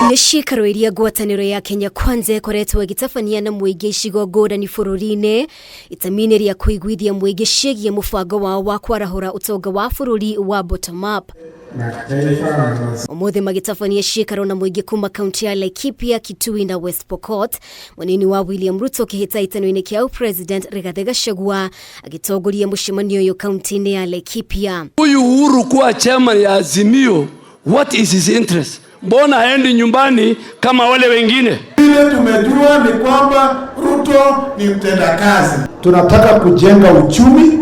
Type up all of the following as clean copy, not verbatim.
Nĩ ciikaro iria ngwatanĩro ya Kenya Kwanza ĩkoretwo ĩgĩtabania na mũingĩ icigo ngũrani bũrũri-inĩ itemi-inĩ rĩa kũiguithia mũingĩ ciĩgiĩ mũbango wao wa kwarahũra ũtonga wa bũrũri wa bottom up. Ũmũthĩ magĩtabania ciikaro na mũingĩ kuma kaunti ya Laikipia, Kitui na West Pokot. Mũnini wa William Ruto kĩhĩtahĩtano-inĩ kĩa ũpresident Rigathĩ Gachagua agĩtongoria mũcemanio ũyũ kaunti-inĩ ya Laikipia. Huyu Uhuru kuwa chairman ya Azimio, what is his interest? Mbona haendi nyumbani kama wale wengine? Ile tumejua ni kwamba Ruto ni mtendakazi. Tunataka kujenga uchumi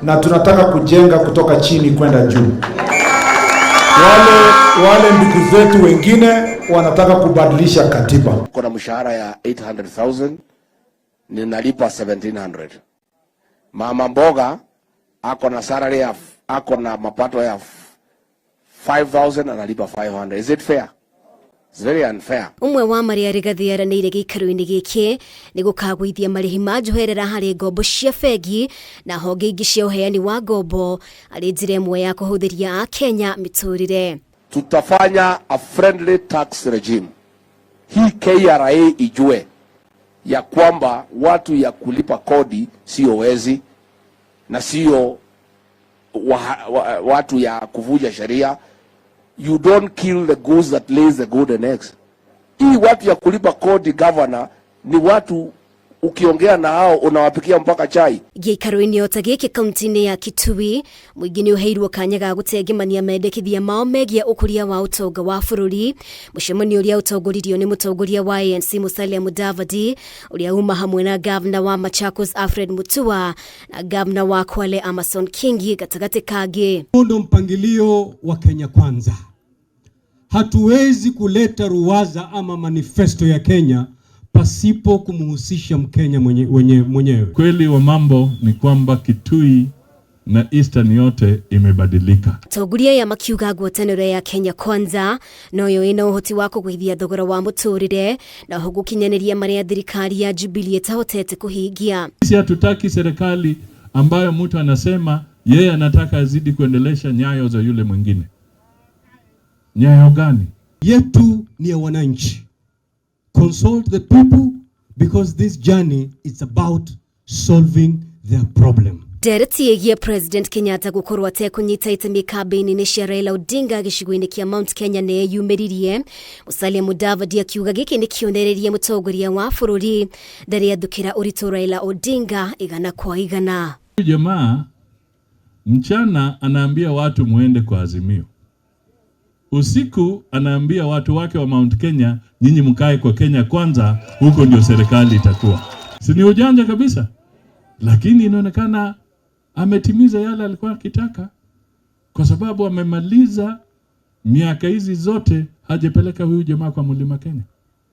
na tunataka kujenga kutoka chini kwenda juu. Wale ndugu zetu wengine wanataka kubadilisha katiba. Kuna mshahara ya 800,000, ninalipa 1700. Mama mboga ako na salary ya, ako na mapato ya 5000, analipa 500. Is it fair? It's very unfair. Ũmwe wa marĩa Rigathĩ aranĩire gĩikaro-inĩ gĩkĩ nĩ gũkagũithia marĩhi ma njoherera harĩ ngombo cia bengi na honge ingĩ cia ũheani wa ngombo arĩ njĩra ĩmwe ya kũhũthĩria Akenya mĩtũrĩre. Tutafanya a friendly tax regime. Hii KRA ijue ya kwamba watu ya kulipa kodi sio wezi na sio watu ya kuvuja sheria. You don't kill the goose that lays the golden eggs. Hii watu ya kulipa kodi, governor, ni watu ukiongea na hao unawapikia mpaka chai. Gĩikaro-inĩ o ta gĩkĩ kaunti-inĩ ya Kitui, mũingĩ nĩ ũheirwo kanya ga gũtengemania mendekithia mao megiĩ ũkũria wa ũtonga wa bũrũri. Mũcemanio ũrĩa ũtongoririo nĩ mũtongoria wa ANC Musalia Mudavadi, ũrĩa uma hamwe na gavana wa Machakos Alfred Mutua na gavana wa Kwale Amason Kingi gatagatĩ kangĩ. Huu ndo mpangilio wa Kenya Kwanza. Hatuwezi kuleta ruwaza ama manifesto ya Kenya pasipo kumhusisha Mkenya mwenyewe. Kweli wa mambo ni kwamba Kitui na Eastern yote imebadilika. Atongoria aya makiuga ngwatanĩro ya Kenya Kwanza noyo ĩna ũhoti wa kũgũithia thogora wa mũtũrĩre na oho gũkinyanĩria marĩa thirikari ya Jubilee ĩtahotete kũhingia. Sisi hatutaki serikali ambayo mtu anasema yeye anataka azidi kuendelesha nyayo za yule mwingine. Nyayo gani? Yetu ni ya wananchi. Consult the people because this journey is about solving their problem. Ndereti ĩgiĩ President Kenyatta gũkorwo atekũnyita itemi kambĩini-inĩ cia Raila Odinga gĩcigo-inĩ kĩa Mount Kenya nĩ eyumĩririe. Musalia Mudavadi akiuga gĩkĩ nĩ kĩonereria mũtongoria wa bũrũri ndarĩ athukĩra ũritũ Raila Odinga igana kwa igana. Huyu jamaa mchana anaambia watu muende kwa Azimio, usiku anaambia watu wake wa Mount Kenya, nyinyi mkae kwa Kenya Kwanza, huko ndio serikali itakuwa. Si ni ujanja kabisa? Lakini inaonekana ametimiza yale alikuwa akitaka, kwa sababu amemaliza miaka hizi zote hajapeleka huyu jamaa kwa Mlima Kenya.